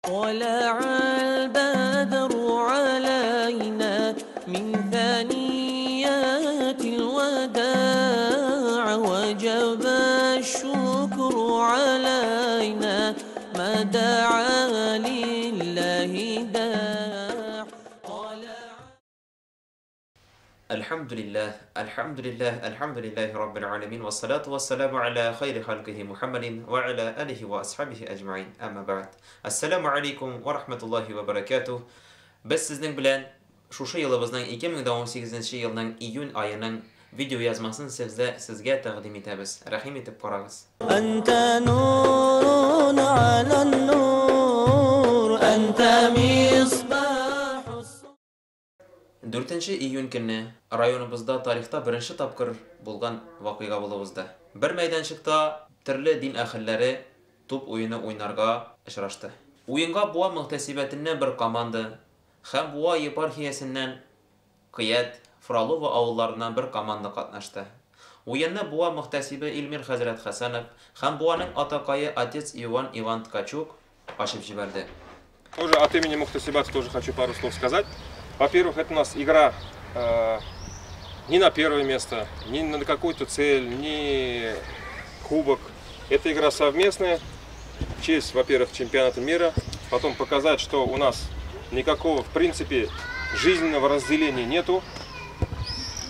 طلع البدر علينا من ثنيات الوداع وجب الشكر علينا ما دعا لله داع. الحمد لله الحمد لله الحمد لله رب العالمين والصلاة والسلام على خير خلقه محمد وعلى آله وأصحابه أجمعين أما بعد. Ассаламу алейкум ва рахматуллахи ва баракатух. Без сезнең белән шушы елыбызның 2018 елның июнь аеның видео язмасын сезгә тәкъдим итәбез. Рәхим итеп карагыз. أنت نور على النور أنت مصباح. 4 июнь көнне районыбызда тарихта беренче тапкыр булган вакыйга булып узды. Бер мәйданчыкта төрле дин әһелләре туп уены уйнарга очрашты. Уенга Буа мөхтәсибәтеннән бер команда һәм Буа епархиясеннән Кыят, Фролово авылларыннан бер команда катнашты. Уенны Буа мөхтәсибе Илмир хәзрәт Хәсәнов һәм Буаның атакае отец Иван Иван Ткачук ачып җибәрде. Тоже от имени мухтасибата тоже хочу пару слов сказать. Во-первых, это у нас игра не на первое место, не на какую-то цель, не кубок. Это игра совместная, в честь, во-первых, чемпионата мира, потом показать, что у нас никакого, в принципе, жизненного разделения нету.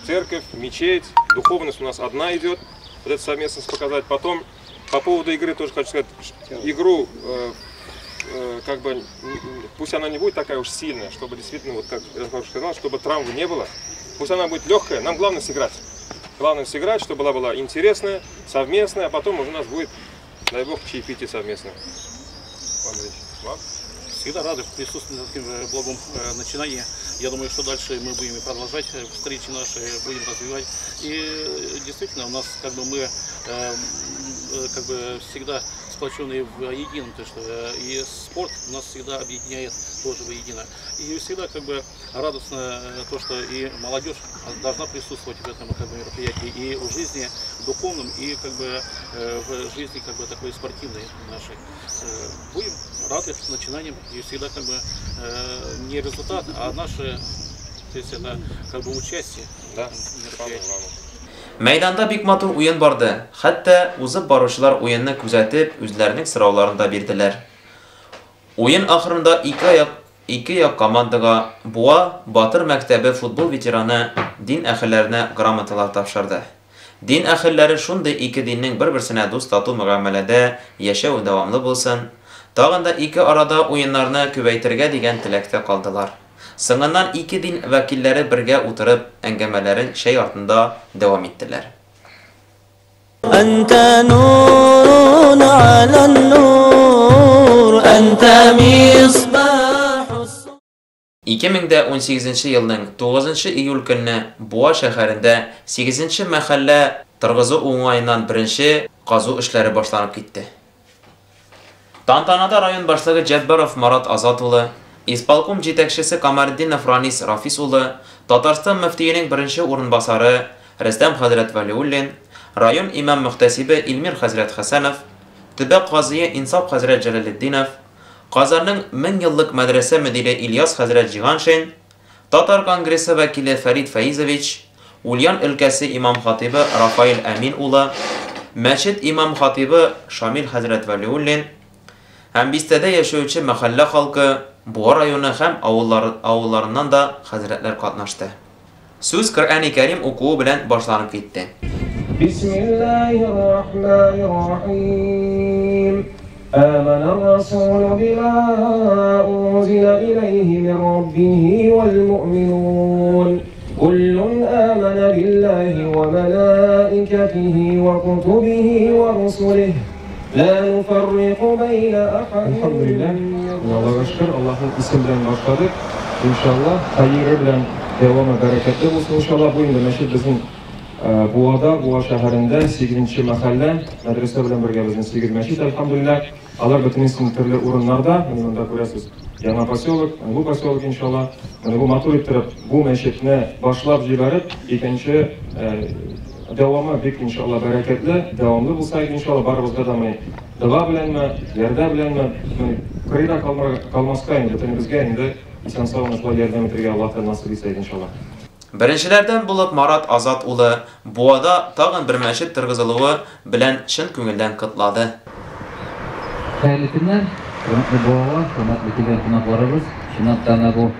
Церковь, мечеть, духовность у нас одна идет. Вот эту совместность показать. Потом, по поводу игры тоже хочу сказать, игру... как бы, пусть она не будет такая уж сильная, чтобы действительно, вот как я уже сказал, чтобы травмы не было. Пусть она будет легкая, нам главное сыграть. Главное сыграть, чтобы она была интересная, совместная, а потом уже у нас будет, дай бог, чаепитие совместное. Андрей, вам? Всегда рады присутствовать на таком благом начинании. Я думаю, что дальше мы будем продолжать встречи наши, будем развивать. И действительно, у нас как бы мы как бы всегда сплоченные в едином, то что и спорт нас всегда объединяет тоже воедино. И всегда как бы радостно то, что и молодежь должна присутствовать в этом как бы мероприятии, и в жизни духовном, и как бы в жизни как бы такой спортивной нашей. Будем рады начинаниям, и всегда как бы не результат, а наше, то есть это как бы участие. Да. В мероприятии. Мәйданда бик матур уен барды. Хәтта узып баручылар уенны күзәтеп, үзләренең сорауларын да бирделәр. Уен ахырында ике як командага Буа Батыр мәктәбе футбол ветераны дин әһелләренә грамоталар тапшырды. Дин әһелләре шундый ике диннең бер-берсенә дус тату мөгамәләдә яшәү дәвамлы булсын, тагын да ике арада уеннарны күбәйтергә дигән теләктә калдылар. Соңыннан ике дин вәкилләре бергә утырып, әңгәмәләрен чәй артында дәвам иттеләр. أنت نور على النور أنت مصباح. 2018 елның 9 июль көнне Буа шәһәрендә 8 мәхәллә торгызу уңаеннан беренче казу эшләре башланып китте. Тантанада район башлыгы Җәббаров Марат Азат улы, исполком җитәкчесе Камаретдинов Ранис Рафис улы, Татарстан мөфтиенең беренче урынбасары Рөстәм хәзрәт Вәлиуллин, район имам мөхтәсибе Илмир хәзрәт Хәсәнов, төбәк казые Инсаф хәзрәт Җәләлетдинов, Казанның 1000 еллык мәдрәсә мөдире Ильяс хәзрәт Җиһаншин, Татар конгрессы вәкиле Фәрид Фәизович, Ульян өлкәсе имам хатибы Рафаил Әмин улы, мәчет имам хатибы Шамил хәзрәт Вәлиуллин һәм бистәдә яшәүче мәхәллә халкы Буа районы һәм авылларыннан да хәзрәтләр катнашты. Сүз Коръәни Кәрим укуы белән башланып китте. Бисмиллаһир-рахманир-рахим. آمن الرسول بما أنزل إليه من ربه والمؤمنون كل آمن بالله وملائكته وكتبه ورسله لا نفرق بين أحد. الحمد لله. Allah'a şükür. Allah'ın ismi bilen başladık. İnşallah hayırı bilen devamı bereketli olsun. İnşallah bu yıl meşhur bizim Buada, Bua şəhərində 8-ci məhəllə, mədrəsə bilan birgə bizim 8 məşid, elhamdülillah. Алар бөтенесен төрле урыннарда, менә монда күрәсез, яңа поселок, бу поселок иншалла. Менә бу матур иттереп, бу мәчетне башлап җибәреп, икенче дәвамы бик иншалла бәрәкәтле, дәвамлы булса иншалла барыбызга да менә Дога беләнме, ярдәм беләнме, кырыйда калмаска инде бөтенебезгә инде исән-сау шулай ярдәм итәргә Аллаһ Тәгалә насыйп итсә иншаллаһ. Беренчеләрдән булып Марат Азат улы Буада тагын бер мәчет торгызылуы белән чын күңелдән котлады. Хәерле көннәр, хөрмәтле балалар, хөрмәтле килгән кунакларыбыз. Чынлап та менә бу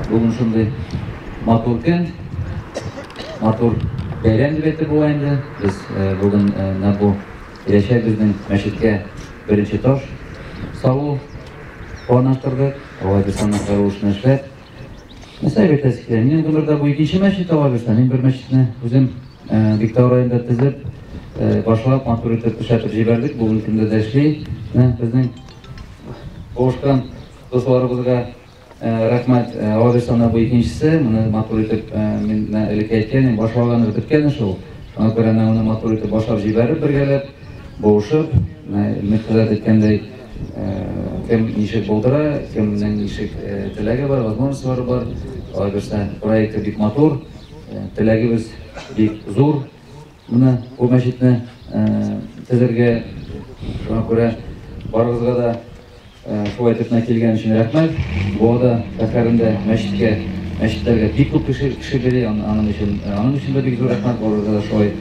бүген шундый матур көн, матур бәйрәм дип әйтеп була инде. Без бүген менә бу киләчәк безнең мәчеткә беренче таш салу планлаштырдык. Алла бирсә, бу эшне эшләп. Нәрсә әйтәсе килә? Минем гомердә бу икенче мәчет, Алла бирсә. Мин бер мәчетне үзем Биктау районында төзеп, башлап, матур итеп эшләтеп җибәрдек. Бүгенге көндә дә эшли. Менә безнең булышкан дусларыбызга рәхмәт. Алла бирсә, менә бу икенчесе. Моны матур итеп, мин элек әйткән идем, башлаганы беткән эш ул. Шуңа күрә менә моны матур итеп башлап җибәреп бергәләп, булышып, менә Илмир хәзрәт әйткәндәй, кем ничек булдыра, кемнең ничек теләге бар, возможностьлары бар. Алла бирсә, проекты бик матур, теләгебез бик зур. Менә бу мәчетне төзергә, шуңа күрә барыгызга да шулай итеп менә килгән өчен рәхмәт. Буада шәһәрендә мәчеткә, мәчетләргә бик күп кеше йөри, аның өчен дә бик зур рәхмәт. Барыгызга да шулай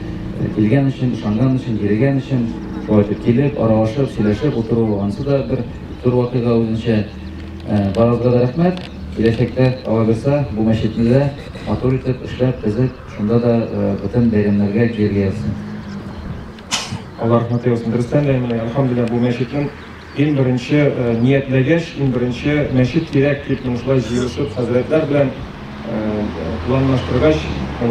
килгән өчен, ышанган өчен, йөрегән өчен, шулай итеп килеп, аралашып, сөйләшеп утыру, анысы да бер зур вакыйга үзенчә. Барыгызга да рәхмәт. Киләчәктә, Алла бирсә, бу мәчетне дә матур итеп эшләп, төзеп, шунда да бөтен бәйрәмнәргә килергә язсын. Алла рәхмәте яусын. Дөрестән дә, менә, әлхәмдүлилләһ, бу мәчетнең иң беренче ниятләгәч, иң беренче мәчет кирәк дип менә шулай җыелышып хәзрәтләр белән планлаштыргач,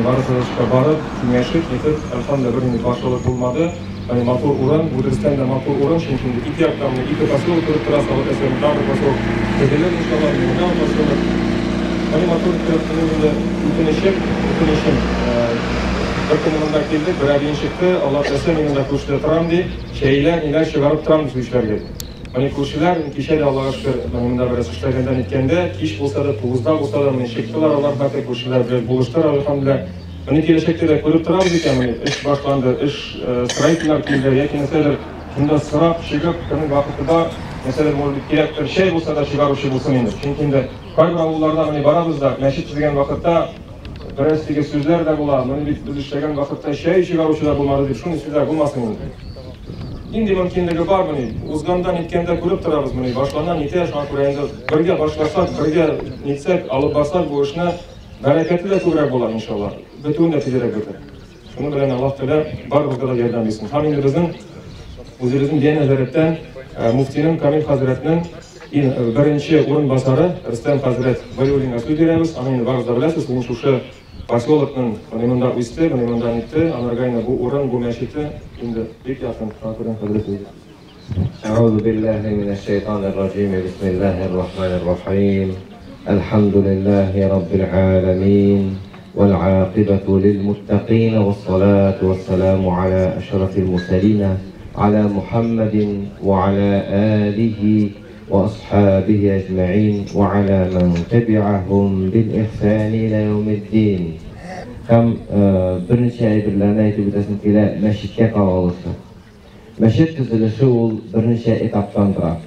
барысы да барып, киңәшеп, нитеп, әлхәмдүлилләһ, бернинди каршылык булмады. Менә матур урын, бу дөрестән дә матур урын, чөнки инде ике яктан менә ике поселок күреп торасыз, Алла теләсә, тагы бер поселок төзелер, иншаллаһ, Миңнегол поселок. Менә матур итеп, минем инде үтенечем, бер көн монда килдек, бер әбиен чыкты, Алла теләсә, мин монда күршедә торам, ди, чәйләр, ниләр чыгарып торам, ди сүзләргә. Менә күршеләр, кичә дә Аллага шөкер, менә монда бераз эшләгәндә ниткәндә, кич булса да, 9-да булса да, менә чыктылар алар, хәтта күршеләр белән булыштылар, әлхәмдүлилләһ. Менә киләчәктә дә күреп торабыз икән, менә эш башланды, эш строительләр килде, яки нәрсәдер шунда сорап, чыгып, кемнең вакыты бар, нәрсәдер, может быть, кирәктер, чәй булса да чыгаручы булсын инде. Чөнки инде кайбер авылларда менә барабыз да, мәчет төзегән вакытта бераз теге сүзләр дә була, моны бит без эшләгән вакытта чәй чыгаручы да булмады дип, шундый сүзләр булмасын инде. Нинди мөмкинлеге бар менә, узганда ниткәндә күреп торабыз менә, башлана нитә, шуңа күрә инде бергә башласак, бергә нитсәк, алып барсак бу эшне, бәрәкәте дә күбрәк була иншаллаһ, бетүен дә тизрәк бетер. Шуның белән Аллаһ Тәгалә барыбызга да ярдәм итсен. Һәм инде безнең үзебезнең Дия нәзарәттән муфтинең Камил хәзрәтнең беренче урынбасары Рөстәм хәзрәт Вәлиуллинга сүз бирәбез. Аны инде барыгыз да беләсез, ул шушы поселокның менә монда үсте, менә монда нитте, анарга инде бу урын, бу мәчете инде бик якын. Шуңа күрә хәзрәт үзе. أعوذ بالله من الشيطان الرجيم. بسم الله الرحمن الرحيم. الحمد لله رب العالمين والعاقبة للمتقين والصلاة والسلام على أشرف المرسلين على محمد وعلى آله وأصحابه أجمعين وعلى من تبعهم بالإحسان إلى يوم الدين. Һәм берничә әйберләрне әйтеп үтәсем килә мәчеткә кагылышлы. Мәчет төзелеше ул берничә этаптан тора.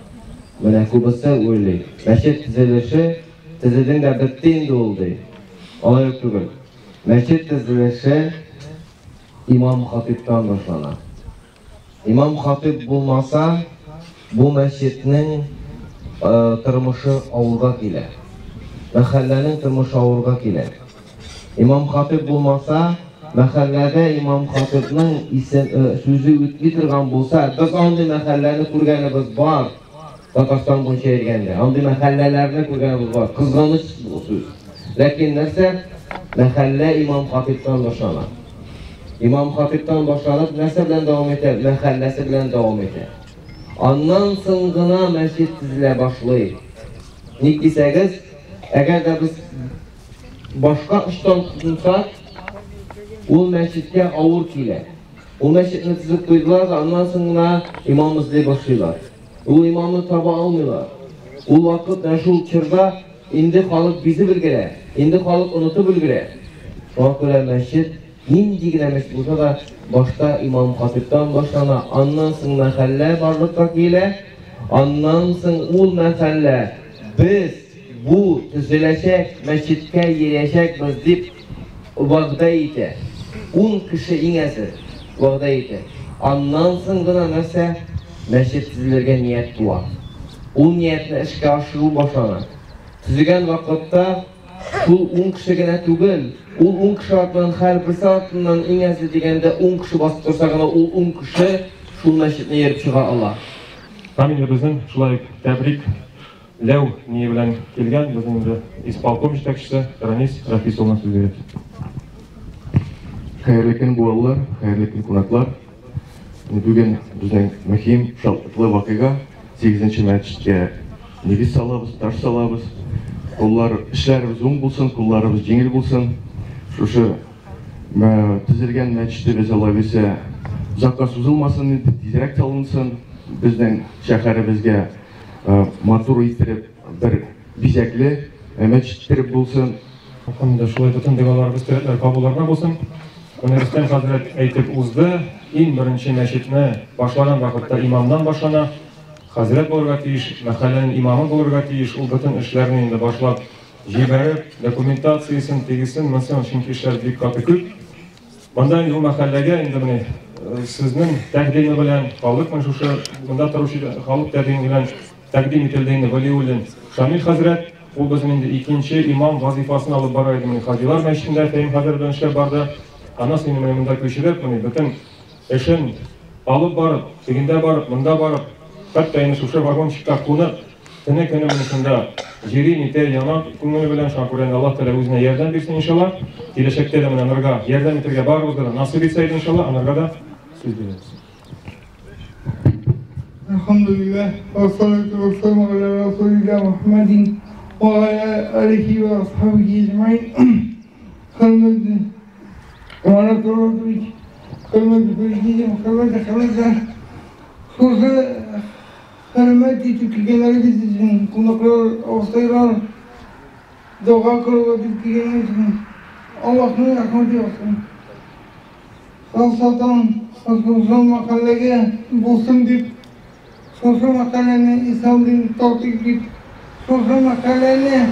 Менә күбесе уйлый, мәчет төзелеше төзедең дә бетте инде ул ди. Алай ук түгел. Мәчет төзелеше имам хатиптан башлана. Имам хатип булмаса, бу мәчетнең тормышы авырга килә. Мәхәлләнең тормышы авырга килә. Имам хатип булмаса, мәхәлләдә имам хатипның сүзе үтми торган булса, без андый мәхәлләне күргәнебез бар. Татарстан буенча йөргәндә, андый мәхәлләләрне күргәнебез бар. Кызганыч бу сүз. Ләкин нәрсә? Мәхәллә имам хатиптан башлана. Имам хатиптан башланып, нәрсә белән дәвам итә? Мәхәлләсе белән дәвам итә. Аннан соң гына мәчет төзелә башлый. Ник дисәгез, әгәр дә без башка очтан тотынсак, ул мәчеткә авыр килә. Ул мәчетне төзеп куйдылар да, аннан соң гына имам эзли башлыйлар. Ул имамны таба алмыйлар. Ул вакыт, менә шул чорда инде халык бизеп өлгерә, инде халык онытып өлгерә. Шуңа күрә мәчет Нинди генә мәчет булса да, башта имам-хатыйптан башлана, аннан соң мәхәллә барлыкка килә, аннан соң ул мәхәллә без бу төзеләчәк мәчеткә йөрәчәкбез дип вәгъдә итә. 10 кеше иң әзе вәгъдә итә. Аннан соң гына нәрсә? Мәчет төзелергә ният туа. Ул ниятне эшкә ашыру башлана. Төзегән вакытта шул 10 кеше генә түгел, ул 10 кеше артыннан һәрберсе артыннан иң әзе дигәндә 10 кеше басып торса гына ул 10 кеше шул мәчетне йөреп чыга ала. Һәм инде безнең шулай ук тәбрик ләү ние белән килгән безнең инде исполком җитәкчесе Ранис Рафис улына сүз бирәбез. Хәерле көн, буалылар, хәерле көн, кунаклар. Бүген безнең мөһим, шатлыклы вакыйга. 8 мәчеткә нигез салабыз, таш салабыз. Куллар, эшләребез уң булсын, кулларыбыз җиңел булсын. Шушы төзелгән мәчетебез Алла бирсә, озакка сузылмасын инде, тизрәк салынсын. Безнең шәһәребезгә матур иттереп бер бизәкле мәчет иттереп булсын. Әлхәмдүлилләһ, шулай бөтен догаларыбыз, теләкләр кабулларына булсын. Менә Рөстәм хәзрәт әйтеп узды, иң беренче мәчетне башлаган вакытта имамнан башлана. Хәзрәт булырга тиеш, мәхәлләнең имамы булырга тиеш, ул бөтен эшләрне инде башлап җибәреп, документациясен, тегесен, монысын, чөнки эшләр бик каты күп. Монда инде бу мәхәлләгә инде менә сезнең тәкъдиме белән, халык менә шушы монда торучы халык тәкъдиме белән тәкъдим ителде инде Вәлиуллин Шамил хәзрәт. Ул безнең инде икенче имам вазифасын алып бара иде менә Хаҗилар мәчетендә Фәһим хәзрәт белән эшләп барды. Аннан соң инде менә монда күчереп, менә бөтен эшен алып барып, тегендә барып, монда барып, хәтта инде шушы вагончикка кунып, төне көне менә шунда җири, нитә, яна күңеле белән, шуңа күрә инде Аллаһ Тәгалә үзенә ярдәм бирсен иншалла. Киләчәктә дә менә анарга ярдәм итәргә барыбызга да насыйп итсә иде иншалла, анарга да сүз бирәбез. Әлхәмдүлилләһ, вассалату вассаламу аля расулилля Мухаммадин ва аля алихи ва асхабихи әҗмәин. Хөрмәтле Марат Уразович, хөрмәтле президиум, хөрмәтле хәзрәтләр, шушы хөрмәт итеп килгәннәрегез өчен, кунаклар, абыстайлар, дога кылырга дип килгәннәр өчен Аллаһның рәхмәте яусын. Хасатан шушы мәхәлләгә булсын дип, шушы мәхәлләне ислам динен тартыйк дип, шушы мәхәлләне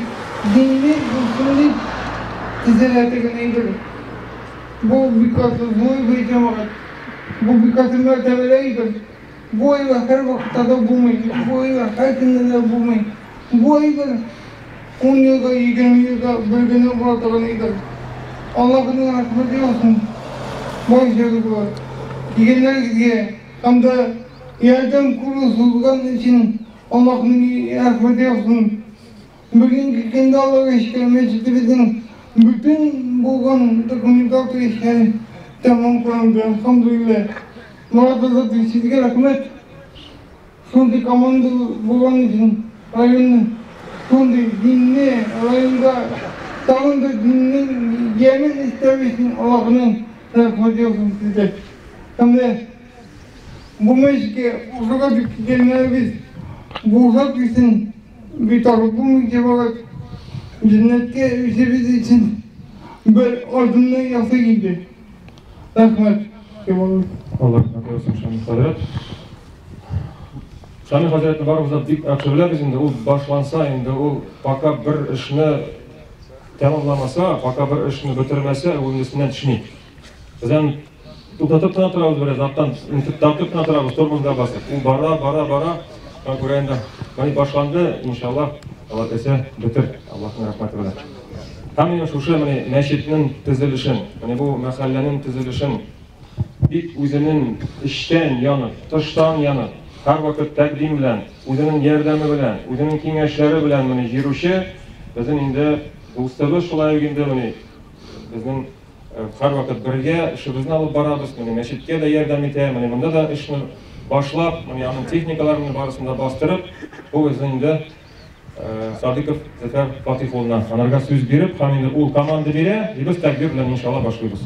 динле булсын дип төзелә торган әйбер. Бу бик каты зур әйбер, җәмәгать. Бу бик каты мәртәбәле әйбер. Бу әйбер һәрвакытта да булмый, бу әйбер һәркемдә дә булмый. Бу әйбер 10 елга, 20 елга бер генә була торган әйбер. Аллаһының рәхмәте яусын барчагызга, килгәннәрегезгә һәм дә ярдәм кулы сузган өчен Аллаһның рәхмәте яусын. Бүгенге көндә Аллага шөкер, мәчетебезнең бөтен булган документация эшләре тәмам кылынды, әлхәмдүлилләһ. Марат Азатович, сезгә рәхмәт. Шундый команда булган өчен районны, шундый динне районда тагын да диннең ямен өстәү өчен Аллаһының рәхмәте яусын сезгә. Һәм дә бу мәчеткә ушуга дип килгәннәребез булса килсен, битараф булмый җәмәгать. Җәннәткә үзебез өчен бер адымны ясыйк инде. Рәхмәт. Алла рәхмәте яусын, Шамил хәзрәт. Шамил хәзрәтне барыбыз да бик яхшы беләбез инде. Ул башланса инде, ул пока бер эшне тәмамламаса, пока бер эшне бетермәсә, ул инде өстеннән төшми. Без аны туктатып кына торабыз бераз, арттан тартып кына торабыз, тормозга басып. Ул бара, бара, бара. Шуңа күрә инде менә башланды, иншалла, Алла теләсә, бетер, Аллаһның рәхмәте белән. Һәм инде шушы менә мәчетнең төзелешен, менә бу мәхәлләнең төзелешен бик үзенең эчтән янып, тыштан янып, һәрвакыт тәкъдим белән, үзенең ярдәме белән, үзенең киңәшләре белән менә җирүче безнең инде дустыбыз шулай ук инде менә безнең һәрвакыт бергә эшебезне алып барабыз, менә мәчеткә дә ярдәм итә, менә монда да эшне башлап, менә аның техникаларын барысын да бастырып, бу безнең инде Садыков Зөфәр Фатих улына анарга сүз биреп, һәм инде ул команда бирә, и без тәкбир белән иншалла башлыйбыз.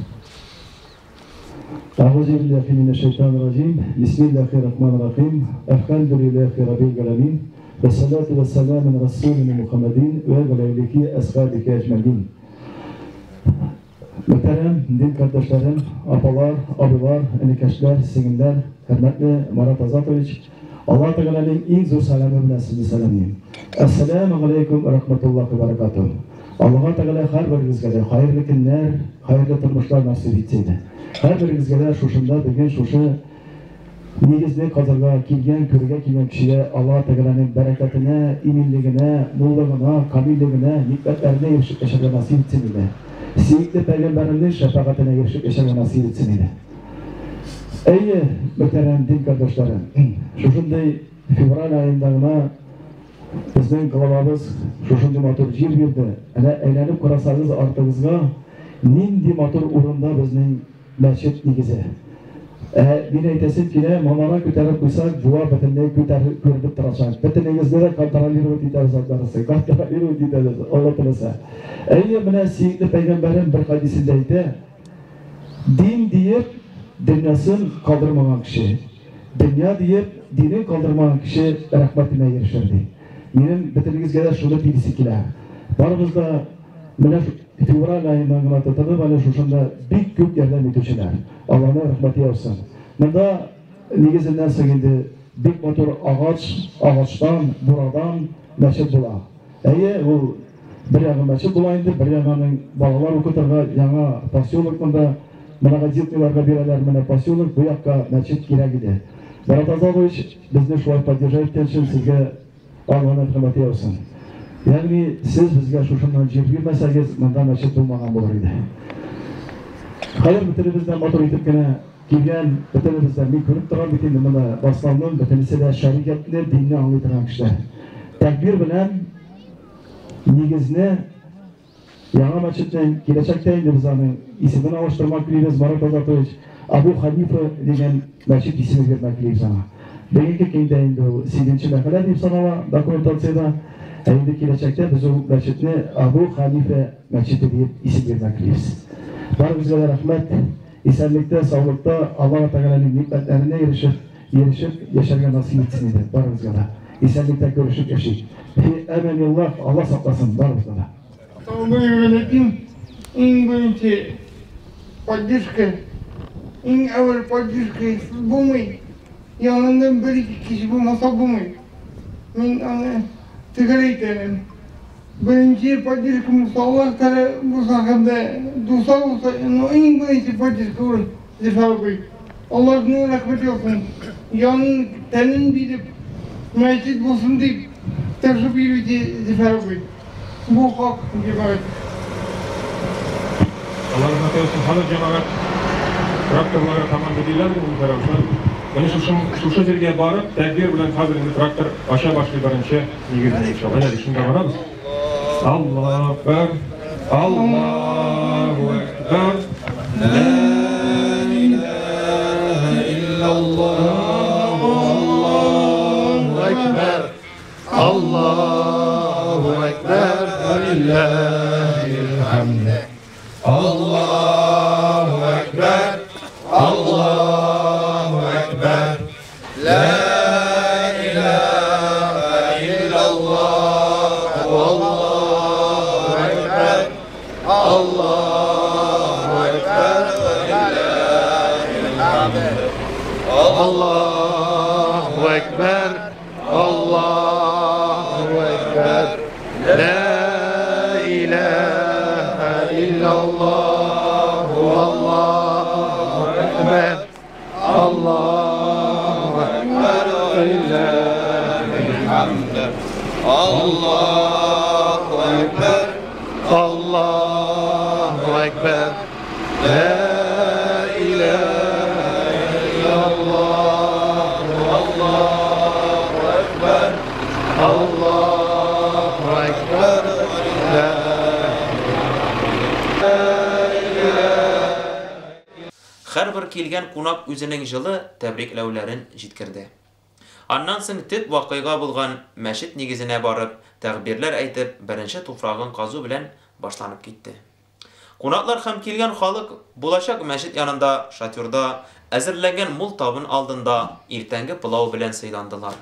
Әгъузу биллахи минәш шайтанир раҗим. Бисмиллахир рахманир рахим. Әлхәмдүлиллахи раббил галәмин. Вәссалату вәссәламу аля расулина Мухаммадин ва аля алихи асхабихи әҗмәгин. Мөхтәрәм дин кардәшләрем, апалар, абыйлар, энекәшләр, сеңелләр, хөрмәтле Марат Азатович, Аллаһ Тәгаләнең иң зур сәламе белән сезне сәламлим. Әссәламү галәйкүм вә рахматуллаһи вә бәрәкатүһ. Аллаһ Тәгалә һәрберегезгә дә хәерле көннәр, хәерле тормышлар насыйп итсен иде. Һәрберегезгә дә шушында бүген шушы нигезне казырга килгән, күрергә килгән кешегә Аллаһ Тәгаләнең бәрәкәтенә, иминлегенә, муллыгына, камиллегенә, никмәтләренә ирешеп яшәргә насыйп итсен иде. Сөекле пәйгамбәребезнең шәфәгатенә ирешеп яшәргә насыйп итсен иде. Әйе, мөхтәрәм дин кардәшләрем, шушындый февраль аенда гына безнең главабыз шушындый матур җир бирде. Әнә әйләнеп карасагыз артыгызга, нинди матур урында безнең мәчет нигезе. Ә мин әйтәсем килә, манара күтәреп куйсак, буа бөтенләй күренеп торачак. Бөтенегезне дә контролировать итәбез аннарысы, контролировать итәбез, Алла теләсә. Әйе, менә сөекле пәйгамбәрем бер хәдисендә әйтә, дин диеп, дөньясын калдырмаган кеше, дөнья диеп, динен калдырмаган кеше рәхмәтемә ирешер, ди. Минем бөтенегезгә дә шуны телисе килә. Барыбыз да менә февраль аеннан гына тотынып әле шушында бик күп ярдәм итүчеләр. Аллаһның рәхмәте яусын. Монда нигезеннән соң инде бик матур агач, агачтан, бурадан мәчет була. Әйе, ул бер ягы мәчет була инде, бер ягы аның балалар укытырга яңа поселок монда многодетныйларга бирәләр, менә поселок, бу якка мәчет кирәк иде. Марат Азалович безне шулай поддержать иткән өчен сезгә Аллаһның рәхмәте яусын. Ягъни сез безгә шушыннан җир бирмәсәгез, монда мәчет булмаган булыр иде. Хәер, бөтенебез дә матур итеп кенә килгән, бөтенебез дә, мин күреп торам бит инде монда, в основном бөтенесе дә шәригатьне, динне аңлый торган кешеләр. Тәкбир белән нигезне Яңа мәчетнең, киләчәктә инде без аның исемен алыштырмак телибез, Марат Азатович, Абу Ханифа дигән мәчет исеме бирмәк телибез аңа. Бүгенге көндә инде ул сигезенче мәхәллә дип санала документациядә. Ә инде киләчәктә без ул мәчетне Абу Ханифа мәчете диеп исем бирмәк телибез. Барыгызга да рәхмәт. Исәнлектә, саулыкта, Аллаһ Тәгаләнең никмәтләренә ирешеп, ирешеп яшәргә насыйп итсен иде барыгызга да. Исәнлектә күрешеп яшик. Фи әманиллаһ, Аллаһ сакласын барыгызны да. Ассалаумағалейкум. Иң беренче поддержка, иң әүвәл поддержка булмый. Янында бер-ике кеше булмаса булмый. Мин аны төгәл әйтәм. Беренче поддержка булса, Аллаһ Тәгалә булса һәм дә дуслар булса, но иң беренче поддержка ул Зөфәр абый. Аллаһның рәхмәте яусын. Җанын, тәнен биреп, мәчет булсын дип тырышып йөрүче Зөфәр абый. Бу хак, җәмәгать. Алла рәхмәте яусын, хәзер җәмәгать тракторлары команда диләр инде Зөфәр абый. Менә шушы шушы җиргә барып, тәкбир белән хәзер инде трактор ача башлый беренче нигезне иншалла. Әйдә, шунда барабыз. Аллаһу әкбәр, Аллаһу әкбәр. Ла илаһа иллаллаһ, Аллаһу әкбәр. Аллаһу әкбәр, вәлиллаһил хәмд. Аллаһу әкбәр, Аллаһу әкбәр. Ла илаһа иллаллаһ, Аллаһу әкбәр. Аллаһу әкбәр, вәлиллаһил хәмд. Аллаһу әкбәр, Аллаһу әкбәр. Ла илаһа иллаллаһ, Аллаһу әкбәр. Аллаһу әкбәр, вәлиллаһил хәмд. Аллаһу әкбәр, Аллаһу әкбәр. Ла илаһа иллаллаһ, Аллаһу әкбәр. Аллаһу әкбәр. Ла Һәрбер килгән кунак үзенең җылы тәбрикләүләрен җиткерде. Аннан соң төп вакыйга булган мәчет нигезенә барып, тәкъбирләр әйтеп, беренче туфрагын казу белән башланып китте. Кунаклар һәм килгән халык булачак мәчет янында шатерда әзерләнгән мул табын алдында иртәнге пылау белән сыйландылар.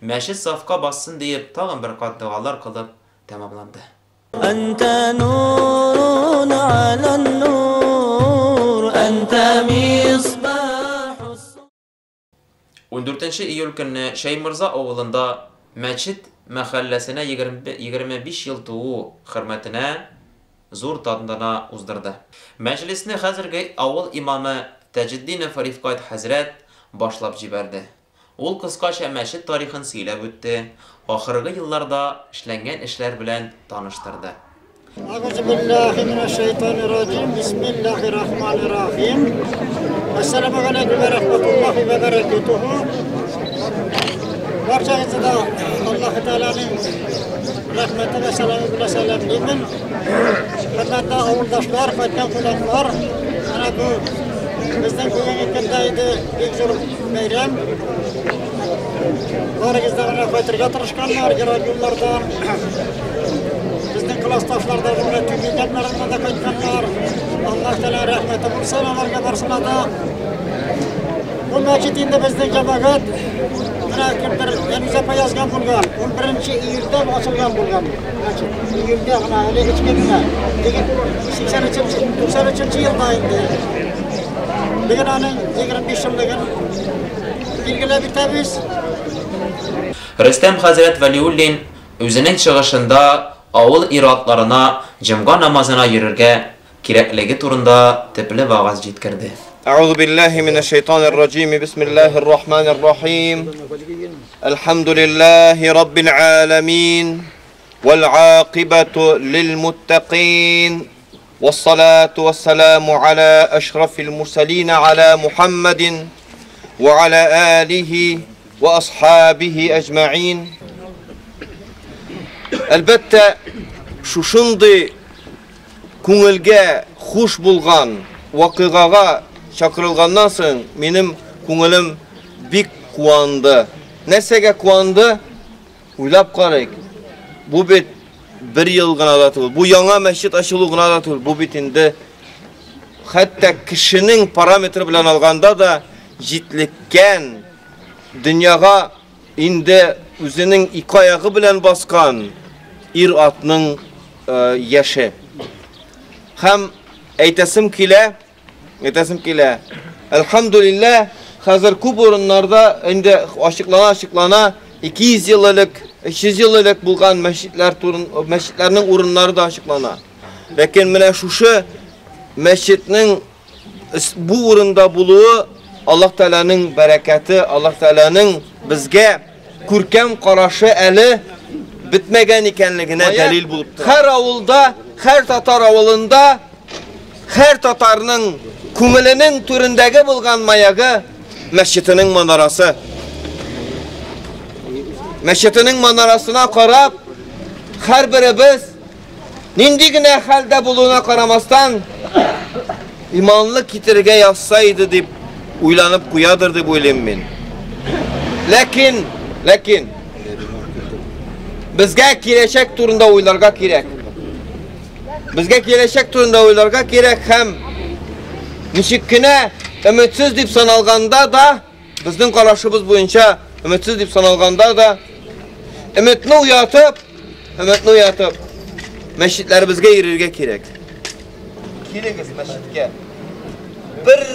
Мәчет сафка бассын диеп тагын бер кат догалар кылып тәмамланды. Әнтә нурун галән-нур. 14 июль көнне Шәйморза авылында мәчет мәхәлләсенә 25 ел туу хөрмәтенә зур тантана уздырды. Мәҗлесне хәзерге авыл имамы Таҗетдинов Рифкать хәзрәт башлап җибәрде. Ул кыскача мәчет тарихын сөйләп үтте, ахыргы елларда эшләнгән эшләр белән таныштырды. أعوذ بالله من الشيطان الرجيم بسم الله الرحمن الرحيم السلام عليكم ورحمة الله وبركاته Barchangizga Alloh taolaning rahmati va salomi bilan salomlayman. Hurmatli ovuldoshlar, qaytgan qo'noqlar, mana bu bizning bugungi kunda edi bek zo'r bayram. Barigizda mana qaytirga tirishganlar, yiroq yo'llardan. Bizning klassdoshlar mana Tyumendan da qaytganlar. Alloh taolo rahmati bo'lsin ularga barsina da. Bu masjid endi bizning jamoat mana kimdir Yanuza opa yozgan bo'lgan. 11 iyulda ochilgan bo'lgan masjid. Iyulda mana hali hech kimga. Lekin 83 93 yilda endi. Bugun uning 25 yilligini belgilab o'tamiz. Рөстәм хәзрәт Вәлиуллин үзенең чыгышында авыл ир-атларына җомга намазына йөрергә кирәклеге турында төпле вәгазь җиткерде. أعوذ بالله من الشيطان الرجيم بسم الله الرحمن الرحيم الحمد لله رب العالمين والعاقبة للمتقين والصلاة والسلام على أشرف المرسلين على محمد وعلى آله وأصحابه أجمعين Әлбәттә, шушындый күңелгә хуш булган вакыйгага чакырылганнан соң минем күңелем бик куанды. Нәрсәгә куанды? Уйлап карыйк. Бу бит бер ел гына да түгел. Бу яңа мәчет ачылу гына да түгел. Бу бит инде хәтта кешенең параметры белән алганда да җитлеккән дөньяга инде үзенең ике аягы белән баскан ир-атның яше. Һәм әйтәсем килә, әйтәсем килә. Әлхәмдүлилләһ, хәзер күп урыннарда инде ачыклана ачыклана 200 ел элек, 300 ел элек булган мәчетләр турын, мәчетләрнең урыннары да ачыклана. Ләкин менә шушы мәчетнең бу урында булуы Аллаһ Тәгаләнең бәрәкәте, Аллаһ Тәгаләнең безгә күркәм карашы әле бетмәгән икәнлегенә дәлил булып тора. Һәр авылда, һәр татар авылында һәр татарның күңеленең түрендәге булган маягы мәчетенең манарасы. Мәчетенең манарасына карап, һәрберебез нинди генә хәлдә булуына карамастан, иманлы китерергә язса иде дип уйланып куядыр дип уйлыйм мин. Ләкин, ләкин безгә киләчәк турында уйларга кирәк. Безгә киләчәк турында уйларга кирәк һәм ничек кенә өметсез дип саналганда да, безнең карашыбыз буенча өметсез дип саналганда да, өметне уятып, өметне уятып, мәчетләребезгә йөрергә кирәк. Килегез мәчеткә. Бер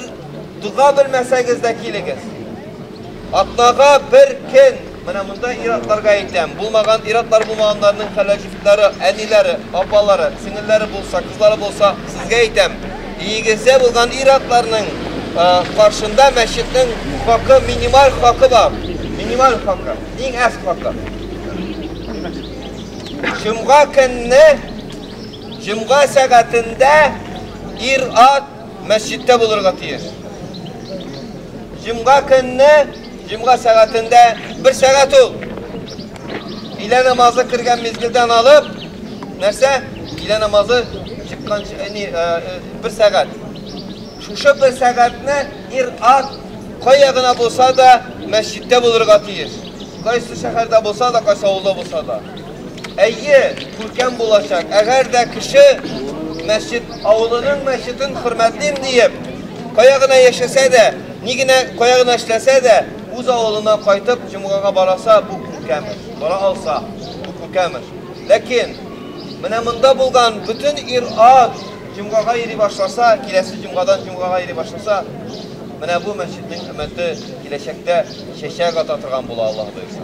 дога белмәсәгез дә килегез. Атнага бер көн, менә монда ир-атларга әйтәм, булмаган ир-атлар булмаганнарның хәләл җефетләре, әниләре, апалары, сеңелләре булса, кызлары булса, сезгә әйтәм, өегездә булган ир-атларның каршында мәчетнең хакы, минималь хакы бар. Минималь хакы, иң әз хакы. Җомга көнне, җомга сәгатендә ир-ат мәчеттә булырга тиеш. Җомга көнне, җомга сәгатендә бер сәгать ул. Өйлә намазы кергән мизгелдән алып, нәрсә? Өйлә намазы чыккан ни, бер сәгать. Шушы бер сәгатьне ир-ат кая гына булса да мәчеттә булырга тиеш. Кайсы шәһәрдә булса да, кайсы авылда булса да. Әйе, күркәм булачак. Әгәр дә кеше мәчет, авылының мәчетен хөрмәтлим диеп, кая гына яшәсә дә, ни генә кая гына эшләсә дә, үз авылына кайтып җомгага бараса, бу күркәм эш. Бара алса, бу күркәм эш. Ләкин менә монда булган бөтен ир-ат җомгага йөри башласа, киләсе җомгадан җомгага йөри башласа, Менә бу мәчетнең өмете киләчәктә чәчәк ата торган була, Аллаһ боерса.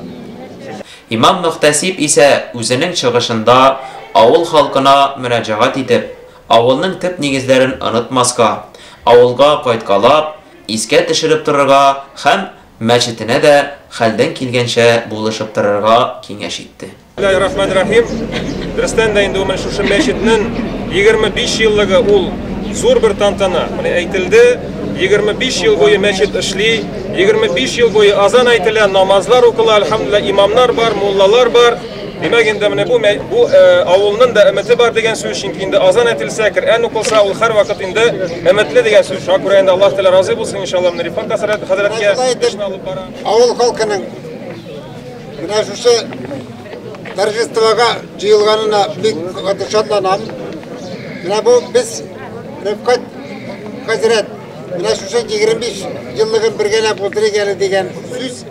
Имам-мөхтәсиб исә үзенең чыгышында авыл халкына мөрәҗәгать итеп, авылның төп нигезләрен онытмаска, авылга кайткалап, искә төшереп торырга һәм мәчетенә дә хәлдән килгәнчә булышып торырга киңәш итте. Бисмиллаһир-рахманир-рахим. Дөрестән дә инде менә шушы мәчетнең 25 еллыгы ул зур бер тантана. Менә әйтелде, 25 ел буе мәчет эшли, 25 ел буе азан әйтелә, намазлар укыла, әлхәмдүлилләһ, имамнар бар, муллалар бар. Димәк, инде менә бу бу авылның да өмете бар дигән сүз, чөнки инде азан әйтелсә, Коръән укылса, ул һәрвакыт инде өметле дигән сүз. Шуңа күрә инде Аллаһ Тәгалә разый булсын, иншалла, менә Рифат хәзрәткә эшне алып бара. Авыл халкының менә шушы торжествога җыелганына бик каты шатланам. Менә бу без Рифкать хәзрәт менә шушы 25 еллыгын бергәләп уздырыйк әле дигән сүз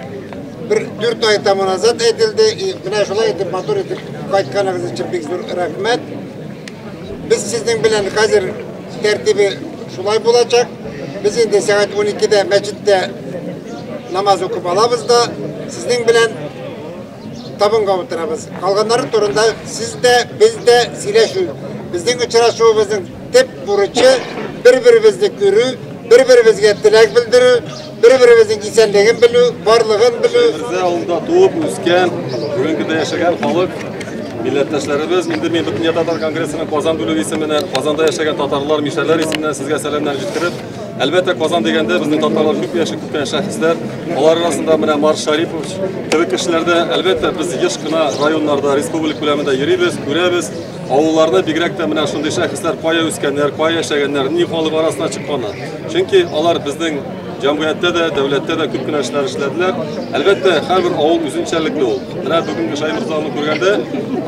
бер 4 ай тому назад әйтелде. И менә шулай итеп матур итеп кайтканыгыз өчен бик зур рәхмәт. Без сезнең белән хәзер тәртибе шулай булачак. Без инде сәгать 12-дә мәчеттә намаз укып алабыз да, сезнең белән табынга утырабыз. Калганнары турында сез дә, без дә сөйләшү. Безнең очрашуыбызның төп бурычы бер-беребезне күрү, бер-беребезгә теләк белдерү, бер-беребезнең исәнлеген белү, барлыгын белү. Бездә авылда туып үскән, бүгенге көндә яшәгән халык, милләттәшләребез, инде мин Бөтендөнья татар конгрессының Казан бүлеге исеменнән, Казанда яшәгән татарлар, мишәрләр исеменнән сезгә сәламнәр җиткереп, әлбәттә, Казан дигәндә безнең татарлар күп яши, күп кенә шәхесләр, алар арасында менә Марс Шарипович кебек кешеләр дә, әлбәттә, без еш кына районнарда, республика күләмендә йөрибез, күрәбез, авылларны бигрәк тә менә шундый шәхесләр кая үскәннәр, кая яшәгәннәр, ни халык арасына чыкканнар. Чөнки алар безнең җәмгыятьтә дә, дәүләттә дә күп кенә эшләр эшләделәр. Әлбәттә, һәрбер авыл үзенчәлекле ул. Менә бүгенге Шайморзаны күргәндә,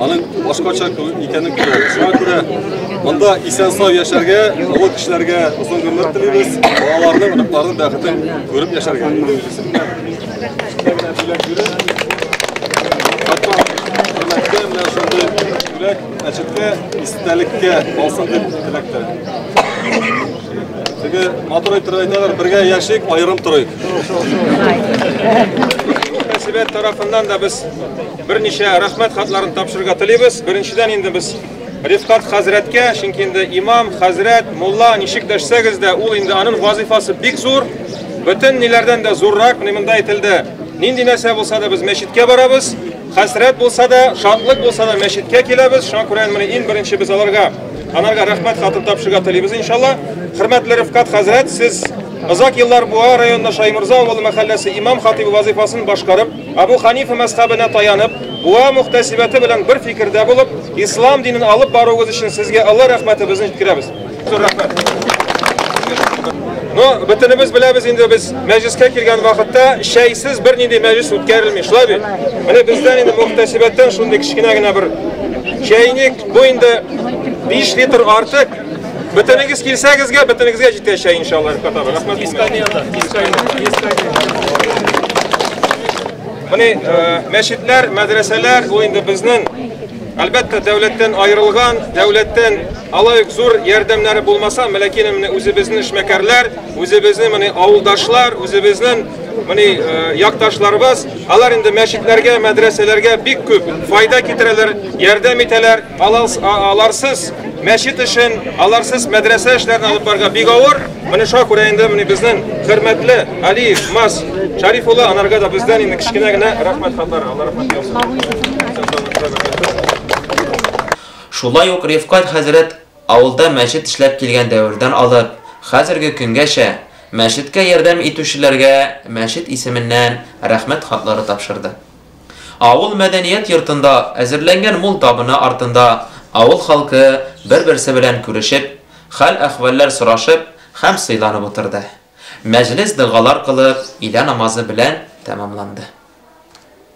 аның башкача икәнен күрәбез. Шуңа күрә монда исән-сау яшәргә, олы кешеләргә озын гомер телибез, балаларның, оныкларның бәхетен күреп яшәргә. Инде үзесеннән кечкенә генә бүләк биреп, хөрмәткә менә шундый бүләк мәчеткә, истәлеккә калсын дип теләктә. Теге матур итеп әйтәләр, бергә яшик, аерым торыйк. Мөхтәсибәт тарафыннан да без берничә рәхмәт хатларын тапшырырга телибез. Беренчедән инде без Рифкат хәзрәткә, чөнки инде имам, хәзрәт, мулла ничек дәшсәгез дә, ул инде аның вазифасы бик зур. Бөтен ниләрдән дә зуррак, менә монда әйтелде. Нинди нәрсә булса да без мәчеткә барабыз. Хәсрәт булса да, шатлык булса да мәчеткә киләбез. Шуңа күрә менә иң беренче без аларга, анарга рәхмәт хатын тапшырырга телибез иншалла. Хөрмәтле Рифкат хәзрәт, сез озак еллар Буа районында Шайморза авылы мәхәлләсе имам хатибы вазифасын башкарып, Абу Ханифа мәзхәбенә таянып, Буа мөхтәсибәте белән бер фикердә булып, ислам динен алып баруыгыз өчен сезгә Алла рәхмәтебезне җиткерәбез. Зур рәхмәт. Но бөтенебез беләбез инде без мәҗлескә килгән вакытта чәйсез бернинди мәҗлес үткәрелми, шулай бит? Менә бездән инде мөхтәсибәттән шундый кечкенә генә бер чәйник, бу инде 5 литр артык. Бөтенегез килсәгезгә, бөтенегезгә җитә чәй иншалла, Рифкат абый. Рәхмәт. Менә мәчетләр, мәдрәсәләр ул инде безнең әлбәттә дәүләттән аерылган, дәүләттән алай ук зур ярдәмнәре булмаса, ләкин менә үзебезнең эшмәкәрләр, үзебезнең менә авылдашлар, үзебезнең менә якташларыбыз, алар инде мәчетләргә, мәдрәсәләргә бик күп файда китерәләр, ярдәм итәләр. Аларсыз мәчет эшен, аларсыз мәдрәсә эшләрен алып барырга бик авыр. Менә шуңа күрә инде менә безнең хөрмәтле Алиев Мас Шариф улы анарга да бездән инде кечкенә генә рәхмәт хатлары. Алла рәхмәт яусын. Шулай ук Рифкать хәзрәт авылда мәчет эшләп килгән дәвердән алып, хәзерге көнгәчә мәчеткә ярдәм итүчеләргә мәчет исеменнән рәхмәт хатлары тапшырды. Авыл мәдәният йортында әзерләнгән мул табыны артында авыл халкы бер-берсе белән күрешеп, хәл-әхвәлләр сорашып һәм сыйланып утырды. Мәҗлес догалар кылып, илә намазы белән тәмамланды.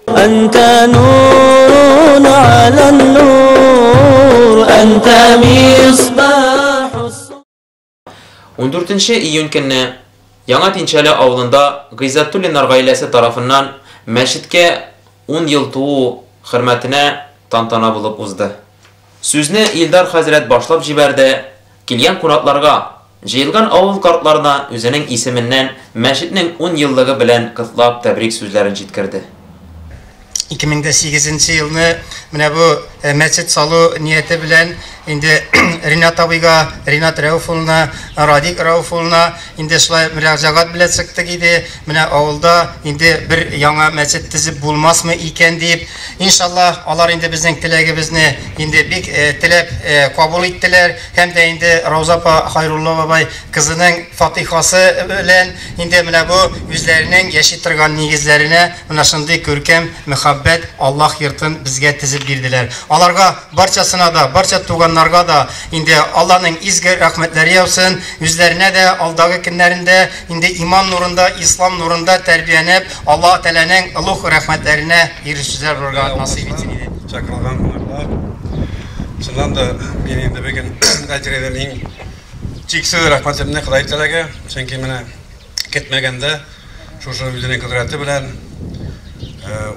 أنت نور على النور أنت مصباح 14 июнь көнне Яңа Тинчәле авылында Гыйззәтуллиннар гаиләсе тарафыннан мәчеткә 10 ел туу хөрмәтенә тантана булып узды. Сүзне Илдар хәзрәт башлап җибәрде, килгән кунакларга Җыелган авыл картларына үзенең исеменнән мәчетнең ун еллыгы белән котлап тәбрик сүзләрен җиткерде. 2008 нче елны менә бу мәчет салу нияте белән инде Ринат абыйга, Ринат Рәүф улына, Радик Рәүф улына инде шулай мөрәҗәгать белән чыктык иде. Менә авылда инде бер яңа мәчет төзеп булмасмы икән дип. Иншаллаһ, алар инде безнең теләгебезне инде бик теләп кабул иттеләр. Һәм дә инде Рауза апа Хайрулла бабай кызының фатихасы белән инде менә бу үзләренең яши торган нигезләренә менә шундый күркәм мәхәббәт Аллаһ йортын безгә төзеп бирделәр. Аларга барчасына да, барча туганнарга да инде Алланың изге рәхмәтләре яусын, үзләренә дә алдагы көннәрендә инде иман нурында, ислам нурында тәрбиянеп, Аллаһ Тәгаләнең олуг рәхмәтләренә ирешүчеләр булырга насыйп итсен иде. Чакырылган кунаклар, чыннан да, мин инде бүген әйтер идем, иң чиксез рәхмәтемне Ходай Тәгаләгә, чөнки менә көтмәгәндә шушы үзенең кодрәте белән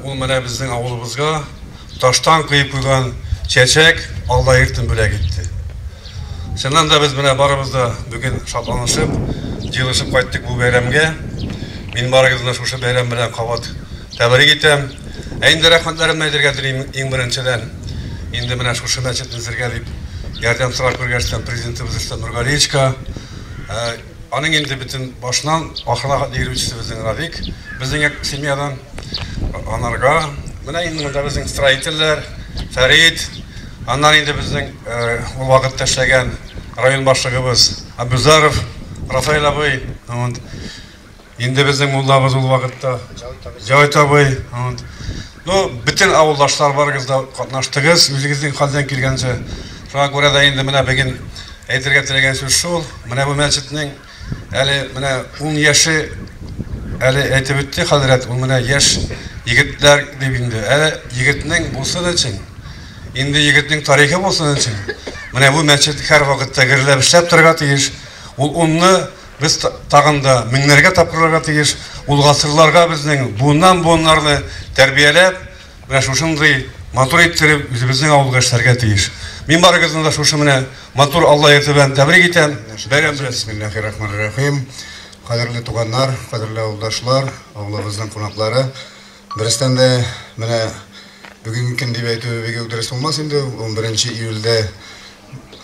ул менә безнең авылыбызга таштан коеп куйган чәчәк Алла йортын бүләк итте. Чыннан да без менә барыбыз да бүген шатланышып, җыелышып кайттык бу бәйрәмгә. Мин барыгызны шушы бәйрәм белән кабат тәбрик итәм. Ә инде рәхмәтләремне әйтергә телим иң беренчедән. Инде менә шушы мәчетне төзергә дип ярдәм сорап күргәчтән президентыбыз Рөстәм Нургалиевичка, аның инде бөтен башыннан ахырына хәтле йөрүчесе безнең Радик, безнең семьядан, анарга. Менә инде монда безнең строительләр, Фәрит, аннан инде безнең ул вакытта эшләгән район башлыгыбыз Абузаров Рафаэль абый, инде безнең муллабыз ул вакытта Җавит абый. Ну, бөтен авылдашлар барыгыз да катнаштыгыз, үзегезнең хәлдән килгәнчә. Шуңа күрә дә инде менә бүген әйтергә теләгән сүз шул, менә бу мәчетнең әле менә 10 яше әле әйтеп үтте хәзрәт, ул менә яшь егетләр дип инде. Әле егетнең булсын өчен, инде егетнең тарихы булсын өчен, менә бу мәчет һәр вакытта гөрләп эшләп торырга тиеш. Ул унны без тагын да меңнәргә тапкырларга тиеш. Ул гасырларга безнең буыннан буыннарны тәрбияләп, менә шушындый матур иттереп үзебезнең авылга эшләргә тиеш. Мин барыгызны да шушы менә матур Алла йорты белән тәбрик итәм. Бәйрәм белән. Бисмиллахиррахманиррахим. Кадерле туганнар, кадерле авылдашлар, авылыбызның кунаклары. Дөрестән дә, менә бүгенге көн дип әйтү бик үк дөрес булмас инде. 11 июльдә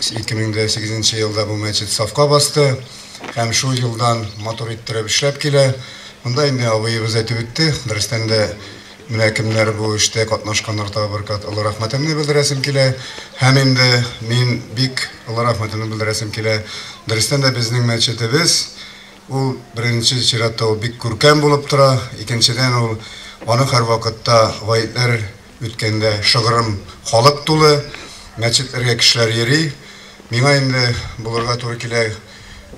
2008 елда бу мәчет сафка басты һәм шул елдан матур иттереп эшләп килә. Монда инде абыебыз әйтеп үтте, дөрестән дә менә кемнәр бу эштә катнашканнар, тагы бер кат олы рәхмәтемне белдерәсем килә. Һәм инде мин бик олы рәхмәтемне белдерәсем килә. Дөрестән дә безнең мәчетебез ул беренче чиратта ул бик күркәм булып тора, икенчедән ул аның һәрвакытта гаетләр үткәндә шыгрым халык тулы, мәчетләргә кешеләр йөри. Миңа инде булырга туры килә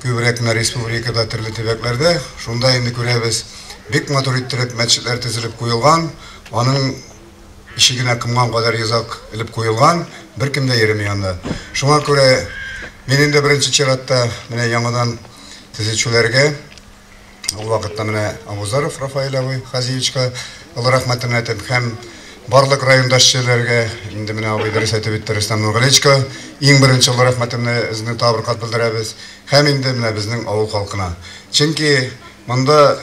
күбрәк менә республикада төрле төбәкләрдә. Шунда инде күрәбез, бик матур иттереп мәчетләр төзелеп куелган, аның ишегенә комган кадәр йозак элеп куелган, беркем дә йөреми анда. Шуңа күрә мин инде беренче чиратта менә яңадан төзүчеләргә, ул вакытта менә Абузаров Рафаэль абый Хазиевичка олы рәхмәтемне әйтәм һәм барлык райондашчыларга, инде менә абый дөрес әйтеп үтте, Рөстәм Нургалиевичка иң беренче олы рәхмәтемне үзне тагы бер кат белдерәбез һәм инде менә безнең авыл халкына. Чөнки монда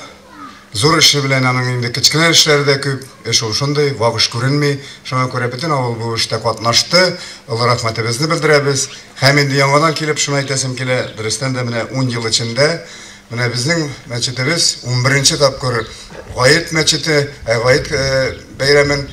зур эше белән аның инде кечкенә эшләре дә күп, эш ул шундый, вак эш күренми. Шуңа күрә бөтен авыл бу эштә катнашты, олы рәхмәтебезне белдерәбез. Һәм инде яңадан килеп шуны әйтәсем килә, дөрестән дә менә 10 ел эчендә менә безнең мәчетебез 11 тапкыр Гает мәчете, Гает бәйрәмен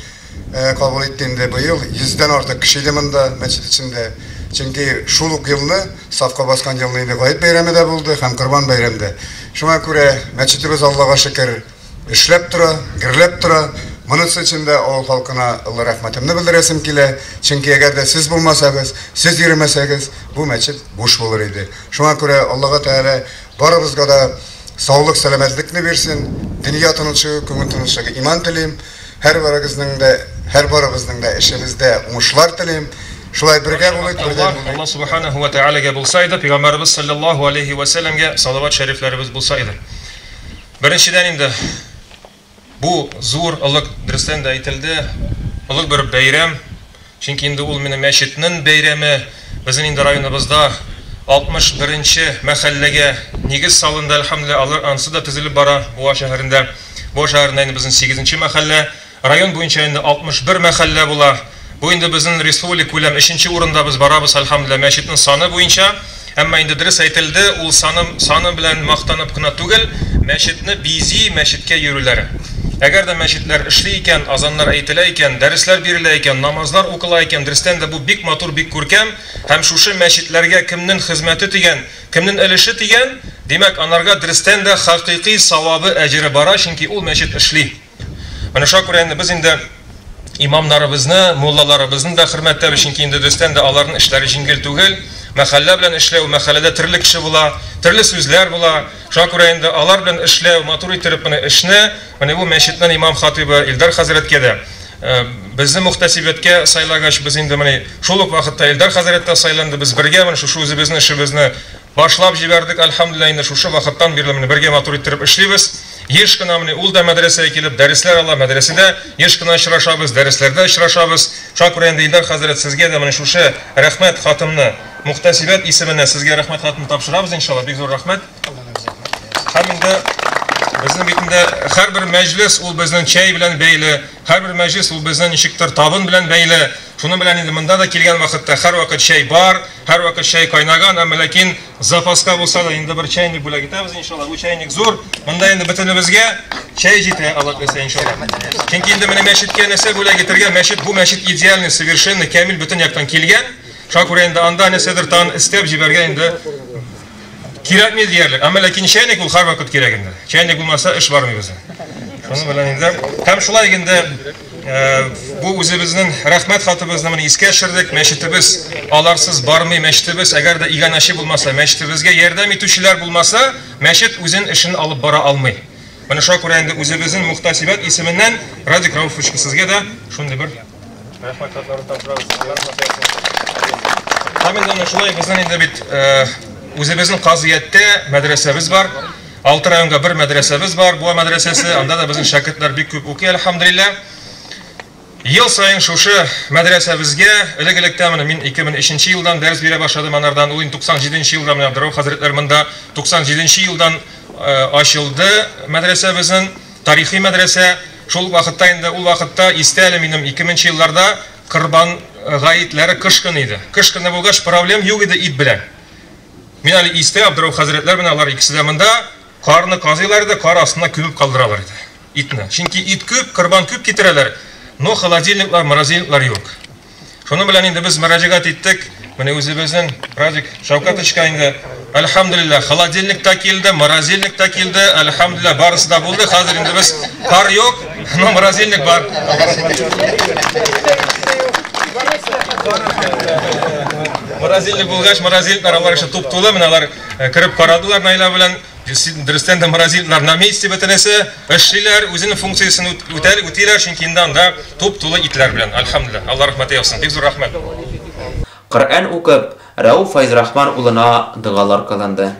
кабул итте инде. Быел 100дән артык кеше иде монда мәчет эчендә. Чөнки шул ук елны, сафка баскан елны инде Гает бәйрәме дә булды һәм Корбан бәйрәме дә. Шуңа күрә мәчетебез Аллага шөкер эшләп тора, гөрләп тора. Монысы өчен дә авыл халкына олы рәхмәтемне белдерәсем килә. Чөнки әгәр дә сез булмасагыз, сез йөрмәсәгез, бу мәчет буш булыр иде. Шуңа күрә Аллага Тәгалә барыбызга да саулык, сәламәтлекне бирсен, дөнья тынычлыгы, күңел тынычлыгы, иман телим. Һәр барыгызның да, һәр барыбызның да эшебездә уңышлар телим. Шулай бергә булыйк, бердәм булыйк. Алла субханаху ва таалагә булса иде, пәйгамбәребез саллаллаһу алейхи ва сәлләмгә салават шәрифләребез булса иде. Беренчедән инде бу зур олуг, дөрестән дә әйтелде, олуг бер бәйрәм. Чөнки инде ул менә мәчетнең бәйрәме, безнең инде районыбызда 61 нче мәхәлләгә нигез салынды, әлхәмдүлилләһ, алар ансы да төзелеп бара Буа шәһәрендә. Буа шәһәрендә инде безнең сигезенче мәхәллә. Район буенча инде 61 мәхәллә була. Бу инде безнең республика күләм өченче урында без барабыз, әлхәмдүлилләһ, мәчетнең саны буенча. Әмма инде дөрес әйтелде, ул саны, саны белән мактанып кына түгел, мәчетне бизи, мәчеткә йөрүләре. Әгәр дә мәчетләр эшли икән, азаннар әйтелә икән, дәресләр бирелә икән, намазлар укыла икән, дөрестән дә бу бик матур, бик күркәм. Һәм шушы мәчетләргә кемнен хезмәте тигән, кемнен өлеше тигән, димәк, анарга дөрестән дә хакыйкый савабы, әҗере бара, чөнки ул мәчет эшли. Менә шуңа күрә инде без инде имамнарыбызны, муллаларыбызны да хөрмәттәбез, чөнки инде дөрестән дә аларның эшләре җиңел түгел. Мәхәллә белән эшләү, мәхәлләдә төрле кеше була, төрле сүзләр була. Шуңа күрә инде алар белән эшләү, матур иттереп менә эшне, менә бу мәчетнең имам-хатыйбы Илдар хәзрәткә дә, безне мөхтәсибәткә сайлагач, без инде менә шул ук вакытта Илдар хәзрәт тә сайланды, без бергә менә шушы үзебезнең эшебезне башлап җибәрдек, әлхәмдүлилләһ, инде шушы вакыттан бирле менә бергә матур иттереп эшлибез. Еш кына менә ул да мәдрәсәгә килеп дәресләр ала, мәдрәсәдә еш кына очрашабыз, дәресләрдә очрашабыз. Шуңа күрә инде Илдар хәзрәт, сезгә дә менә шушы рәхмәт хатымны, мөхтәсибәт исеменнән сезгә рәхмәт хатын тапшырабыз, иншалла, бик зур рәхмәт. Һәм инде безнең бит инде һәрбер мәҗлес ул безнең чәй белән бәйле, һәрбер мәҗлес ул безнең ничектер табын белән бәйле. Шуның белән инде монда да килгән вакытта һәрвакыт чәй бар, һәрвакыт чәй кайнаган, әмма ләкин запаска булса да инде бер чәйник бүләк итәбез, иншалла. Бу чәйник зур. Монда инде бөтенебезгә чәй җитә, Алла теләсә, иншалла. Чөнки инде менә мәчеткә нәрсә бүләк итәргә, мәчет, бу мәчет идеальный, совершенный, камил бөтен яктан килгән. Шуңа күрә инде анда нәрсәдер тагын өстәп җибәргә инде кирәкми диярлек. Әмма ләкин чәйник ул һәрвакыт кирәк инде. Чәйник булмаса эш бармый безнең. Шуның белән инде һәм шулай инде бу үзебезнең рәхмәт хатыбызны менә искә төшердек. Мәчетебез аларсыз бармый, мәчетебез әгәр дә иганәче булмаса, мәчетебезгә ярдәм итүчеләр булмаса, мәчет үзен эшен алып бара алмый. Менә шуңа күрә инде үзебезнең мөхтәсибәт исеменнән Радик Рауфовичка сезгә дә шундый бер рәхмәт хатларын тапшырабыз. Һәм инде менә шулай безнең инде бит үзебезнең Казыяттә мәдрәсәбез бар. Алты районга бер мәдрәсәбез бар, Буа мәдрәсәсе. Анда да безнең шәкертләр бик күп укый, әлхәмдүлилләһ. Ел саен шушы мәдрәсәбезгә, элек-электә менә мин 2003 елдан дәрес бирә башладым анардан, ул инде 97 елда менә Абдурауф хәзрәтләр монда 97 елдан ачылды мәдрәсәбезнең, тарихи мәдрәсә. Шул вакытта инде, ул вакытта истә әле минем 2000 елларда Корбан гаетләре кыш көне иде. Кыш көне булгач, проблем юк иде ит белән. Мин әле истә, Абдурауф хәзрәтләр менә алар икесе дә монда, карны казыйлар иде, кар астына күмеп калдыралар иде итне. Чөнки ит күп, корбан күп китерәләр, но холодильниклар, морозильниклар юк. Шуның белән инде без мөрәҗәгать иттек, менә үзебезнең Радик Шәүкәтовичка инде, әлхәмдүлилләһ, холодильник та килде, морозильник та килде, әлхәмдүлилләһ, барысы да булды. Хәзер инде без кар юк, но морозильник бар. Морозильник булгач, морозильниклар алар эше туп-тулы, менә алар э, кереп карадылар Наилә белән. Дөрестән дә морозильниклар на месте бөтенесе эшлиләр, үзенең функциясен үтәл, үтиләр, чөнки инде анда туп-тулы итләр белән. Альхамдулилла. Алла рәхмәте яусын. Бик зур рәхмәт. Коръән укып, Рәүф Фәйзрахман улына догалар кылынды.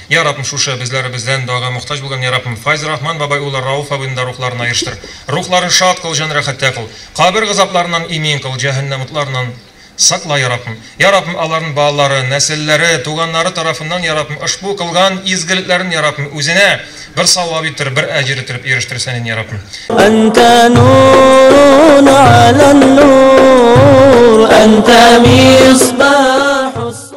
Я Раббым, шушы безләребездән догага мохтаҗ булган, я Раббым, Фәйзрахман бабай улы Рауф абыйның да рухларына ирештер. Рухларын шат кыл, җан рәхәттә кыл. Кабер газапларыннан имин кыл, җәһәннәм утларыннан Сакла, я Раббым. Я Раббым, аларның балалары, нәселләре, туганнары тарафыннан, я Раббым, ошбу кылган изгелекләрен, я Раббым, үзенә бер савап иттереп, бер әҗер иттереп ирештерсән инде, я Раббым. Әнтә нурун алән нур, әнтә мисбахус.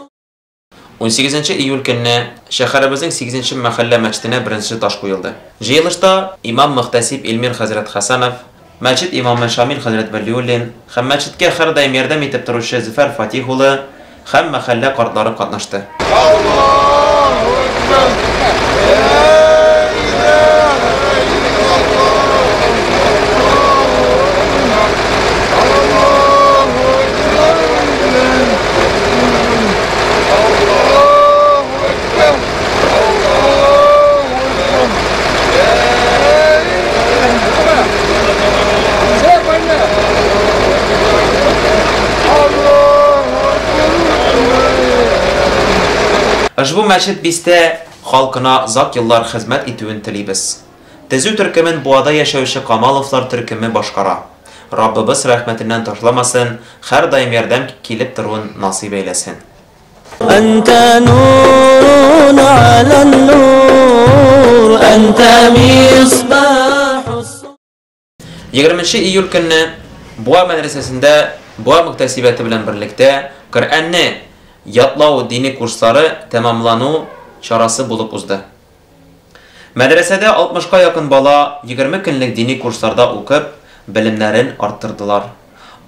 Унсигезенче июль көнне шәһәребезнең сигезенче мәхәллә мәчетенә беренче таш куелды. Җыелышта имам-мөхтәсиб Илмир хәзрәт Хәсәнов, мәчет имамы Шамил хәзрәт Вәлиуллин һәм мәчеткә һәрдаим ярдәм итеп торучы Зөфәр Фатих улы һәм мәхәллә картлары катнашты. Ошбу мәчет бистә халкына озак еллар хезмәт итүен телибез. Төзү төркемен Буада яшәүче Камаловлар төркеме башкара. Раббыбыз рәхмәтеннән ташламасын, һәрдаим ярдәм килеп торуын насыйп әйләсен. أنت نور على النور أنت مصباح. 20 июль көнне Буа мәдрәсәсендә Буа мөхтәсибәте белән берлектә Коръәнне ятлау дини курслары тәмамлану чарасы булып узды. Мәдрәсәдә 60-ка якын бала 20 көнлек дини курсларда укып, белемнәрен арттырдылар.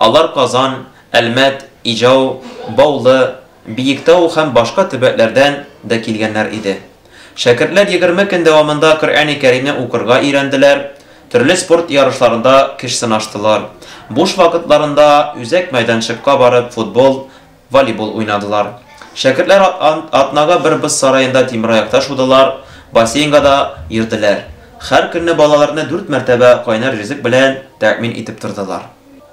Алар Казан, Әлмәт, Ижау, Баулы, Биектау һәм башка төбәкләрдән дә килгәннәр иде. Шәкертләр 20 көн дәвамында Коръәни Кәримне укырга өйрәнделәр, төрле спорт ярышларында көч сынаштылар. Буш вакытларында үзәк мәйданчыкка барып футбол, волейбол уйнадылар. Шәкертләр атнага бер боз сараенда тимераякта шудылар, бассейнга да йөрделәр. Һәр көнне балаларны 4 мәртәбә кайнар ризык белән тәэмин итеп тордылар.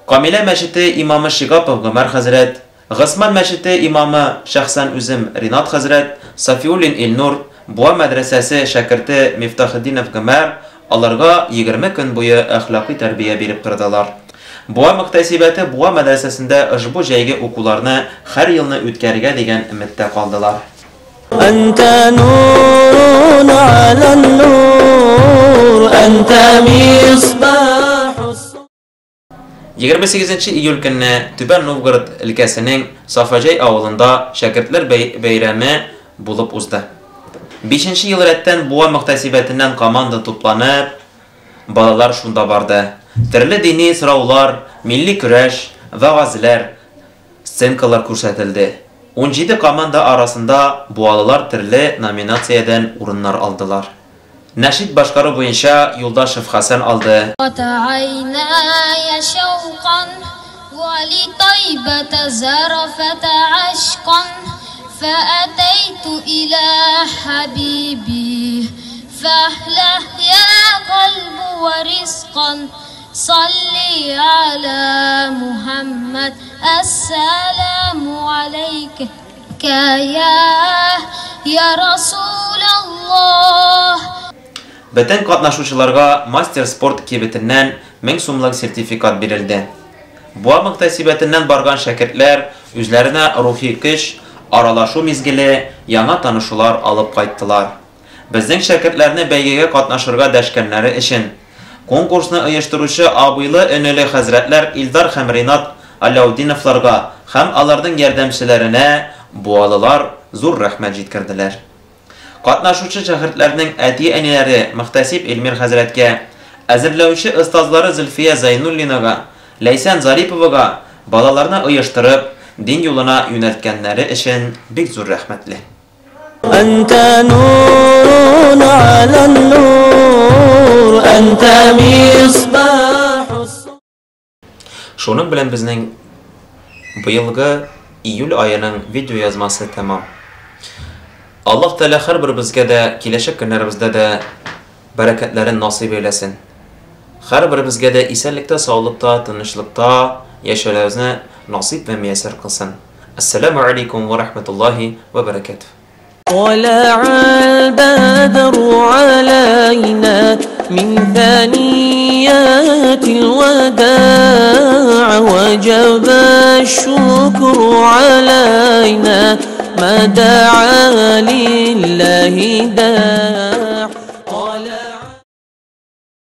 Камилә мәчете имамы Шигапов Гомәр хәзрәт, Госман мәчете имамы шәхсән үзем Ринат хәзрәт, Сафиуллин Илнур, Буа мәдрәсәсе шәкерте Мифтахетдинов Гомәр аларга 20 көн буе әхлакый тәрбия биреп тордылар. Буа мөхтәсибәте Буа мәдрәсәсендә ошбу җәйге укуларны һәр елны үткәрергә дигән өметтә калдылар. أنت نور على النور أنت مصباح. 28 июль көнне Түбән Новгород өлкәсенең Сафаҗай авылында шәкертләр бәйрәме булып узды. 5 ел рәттән Буа мөхтәсибәтеннән команда тупланып, балалар шунда барды. Төрле дини сораулар, милли көрәш, вәгазьләр, сценкалар күрсәтелде. 17 команда арасында буалылар төрле номинациядән урыннар алдылар. Нәшид башкару буенча Юлдашев Хәсән алды. عيناي شوقا ولطيبة زرفت عشقا فأتيت إلى حبيبي فاهله يا قلب ورزقا صلي على محمد السلام عليك يا رسول الله. Бөтен катнашучыларга мастер спорт кибетеннән 1000 сумлык сертификат бирелде. Буа мөхтәсибәтеннән барган шәкертләр үзләренә рухи көч, аралашу мизгеле, яңа танышулар алып кайттылар. Безнең шәкертләрне бәйгегә катнашырга дәшкәннәре өчен конкурсны оештыручы абыйлы энеле хәзрәтләр Илдар һәм Ринат Алаудиновларга һәм аларның ярдәмчеләренә буалылар зур рәхмәт җиткерделәр. Катнашучы шәкертләрнең әти-әниләре мөхтәсиб Эльмир хәзрәткә, әзерләүче остазлары Зөлфия Зайнуллинага, Ләйсән Зариповага балаларны оештырып, дин юлына юнәлткәннәре өчен бик зур рәхмәтле. أنت نور على النور أنت مصباح. Шуның белән безнең быелгы июль аеның видео язмасы тәмам. Аллаһ Тәгалә һәрберебезгә дә киләчәк көннәребездә дә бәрәкәтләрен насыйп әйләсен. Һәрберебезгә дә исәнлектә, саулыкта, тынычлыкта яшәүләребезне насыйп вә мияссәр кылсын. Ассаламу алейкум ва рахматуллаһи ва баракатуһ. طلع البدر علينا من ثنيات الوداع وجب الشكر علينا ما دعا لله داع.